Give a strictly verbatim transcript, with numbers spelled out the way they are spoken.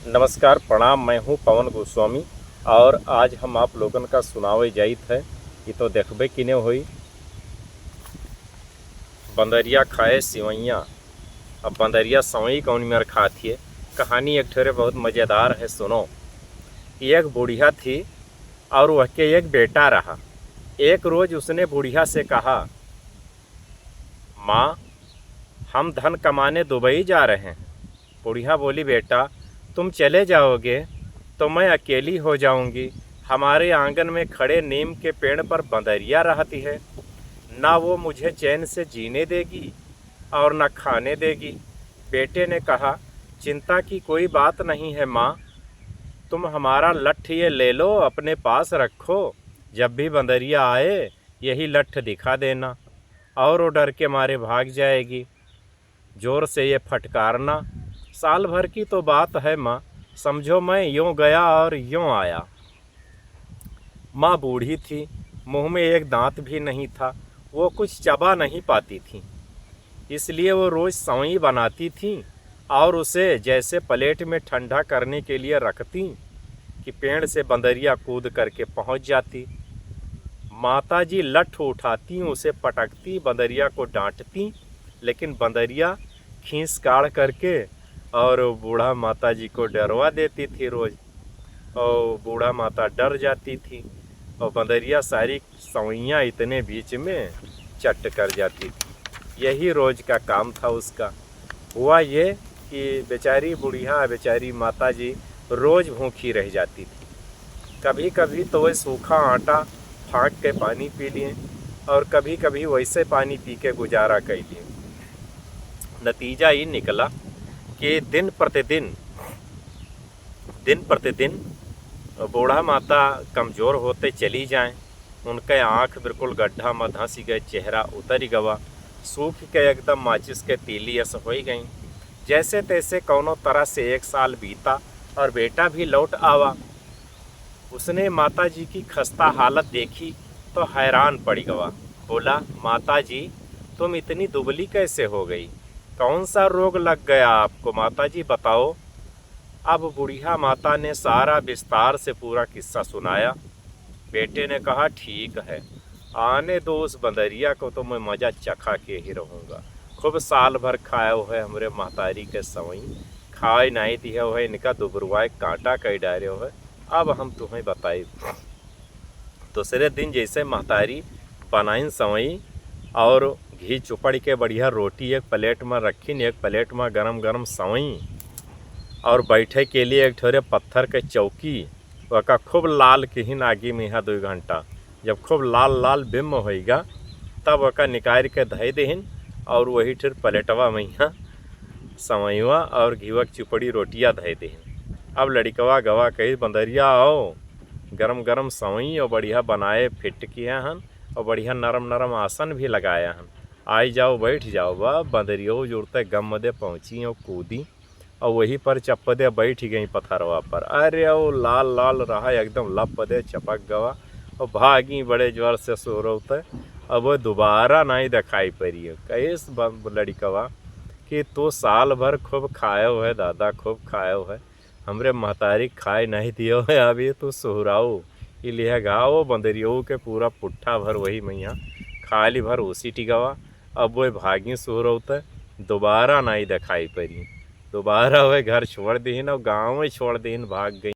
नमस्कार, प्रणाम, मैं हूँ पवन गोस्वामी और आज हम आप लोगन का सुनावे जाइत है। ये तो देखबे किने होई, बंदरिया खाए सिवैया। अब बंदरिया सवई कौन मेर खात हिए। कहानी एक ठोरे बहुत मज़ेदार है, सुनो। एक बुढ़िया थी और वहके एक बेटा रहा। एक रोज उसने बुढ़िया से कहा, "माँ, हम धन कमाने दुबई जा रहे हैं।" बुढ़िया बोली, "बेटा, तुम चले जाओगे तो मैं अकेली हो जाऊंगी। हमारे आंगन में खड़े नीम के पेड़ पर बंदरिया रहती है, ना वो मुझे चैन से जीने देगी और ना खाने देगी।" बेटे ने कहा, "चिंता की कोई बात नहीं है माँ, तुम हमारा लठ ये ले लो, अपने पास रखो, जब भी बंदरिया आए यही लठ दिखा देना और वो डर के मारे भाग जाएगी। जोर से ये फटकारना।" "साल भर की तो बात है माँ, समझो मैं यूँ गया और यूँ आया।" माँ बूढ़ी थी, मुंह में एक दांत भी नहीं था, वो कुछ चबा नहीं पाती थी, इसलिए वो रोज सवई बनाती थी और उसे जैसे प्लेट में ठंडा करने के लिए रखती कि पेड़ से बंदरिया कूद करके पहुंच जाती। माता जी लठ उठाती, उसे पटकती, बंदरिया को डांटती, लेकिन बंदरिया खींच काढ़ करके और बूढ़ा माता जी को डरवा देती थी रोज, और बूढ़ा माता डर जाती थी और बंदरिया सारी सवैयाँ इतने बीच में चट कर जाती थी। यही रोज का काम था उसका। हुआ ये कि बेचारी बुढ़िया, बेचारी माता जी रोज भूखी रह जाती थी। कभी कभी तो वह सूखा आटा फाँक के पानी पी लिए और कभी कभी वैसे पानी पी के गुजारा कर लिए। नतीजा ये निकला कि दिन प्रतिदिन, दिन प्रतिदिन बूढ़ा माता कमजोर होते चली जाएँ। उनके आँख बिल्कुल गड्ढा में धंसी गए, चेहरा उतरी गवा, सूख के एकदम माचिस के तीली अस होई गईं। जैसे तैसे कौनो तरह से एक साल बीता और बेटा भी लौट आवा। उसने माता जी की खस्ता हालत देखी तो हैरान पड़ी गवा। बोला, "माता जी, तुम इतनी दुबली कैसे हो गई? कौन सा रोग लग गया आपको? माता जी, बताओ।" अब बुढ़िया माता ने सारा विस्तार से पूरा किस्सा सुनाया। बेटे ने कहा, "ठीक है, आने दो उस बंदरिया को, तो मैं मजा चखा के ही रहूँगा। खूब साल भर खायो है हमरे महतारी के सवई, खाए नाहीं दियो है, इनका दुबरुआए काँटा कइ डार्यो है। अब हम तुम्हें बताइब।" दूसरे दिन जैसे महतारी बनाइन सवई और घी चुपड़ के बढ़िया रोटी एक प्लेट में रखिन, एक प्लेट में गरम गरम सवई और बैठे के लिए एक ठोरे पत्थर के चौकी, ओका खूब लाल किहिन आगी में यहाँ दुइ घंटा। जब खूब लाल लाल बिम्ब होइगा, तब ओका निकाल के धइ देहिन और वही ठेर प्लेटवा में यहाँ सवईवा और घीवा के चुपड़ी रोटिया धइ देहिन। अब लड़िकवा गवा कही, "बंदरिया आओ, गरम गरम सवई और बढ़िया बनाए फिट किया हन और बढ़िया नरम नरम आसन भी लगाया हन। आई जाओ, बैठ जाओ।" बा बंदरियो जुड़ते गम दे पहुँची और कूदी और वही पर चप्प दे बैठ गई पथरवा पर। अरे, वो लाल लाल रहा, एकदम लप दे चपक गवा और भागी बड़े जोर से सुहरौते। अब वो दोबारा नाहीं दिखाई पड़ी। कहिस ब-, लड़िकवा कि "तू साल भर खूब खायो है दादा, खूब खायो है, हमरे महतारी खाए नाहीं दियो है, अब ये तू सुहराऊ।" ई लिहा घाव बंदरियो के पूरा पुट्ठा भर वही मइहाँ खाली भर उसी टिकवा। अब वो भागी सुहरौते, दोबारा नाहीं दिखाई पड़ी। दोबारा वह घर छोड़ दिहिन और गाँव में छोड़ दिहिन, भाग गई।